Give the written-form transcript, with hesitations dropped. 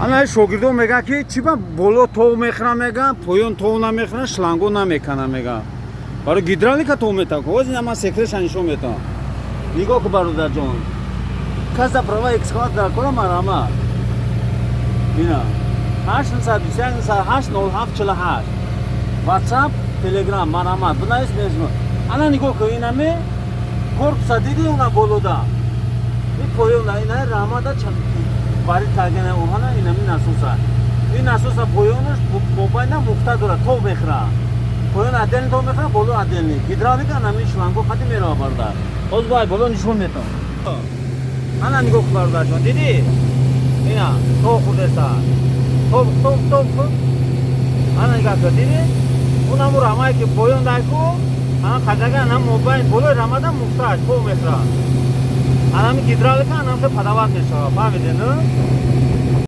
Ана, шогирдон мегӯянд, ки чӣ ба боло тов мехӯрам, мегӯянд, поён тов намехӯрам, шланго намеканам, мегӯянд. Барои гидравлика тов метавон. Ҳозир ман секретша нишон метавам. Нигоҳ ку, бародарҷон, каса права экскаватор кора, марҳамат. Ина 8 921 8 07 48, WhatsApp, Telegram, марҳамат, бинавис, мезмо. Ана, нигоҳ ку, инаме корпуса диди, уна болода, ин поёна, ина рамада бари тагина оҳана, инами насоса. Ин насоса поёнаш мобайна мухта дорад, тов мехӯра. Поён отдельно тов мехӯра, боло отдельно. Гидравлика нами шланго хати мерава, бародар. Ҳозир бай боло нишон метавон. Ана, нигоҳ ку, бародарҷон, дидӣ, ина тов хурдеса, тов, тов, тов. Ана, нигоҳ ку, дидӣ, унаму рамае ки поён дайку, ана қажага, ана мобайн болои рамада мухтааш тов мехӯра. Анами гидравлика анамхе подавать мешава, фаҳмиде, ну?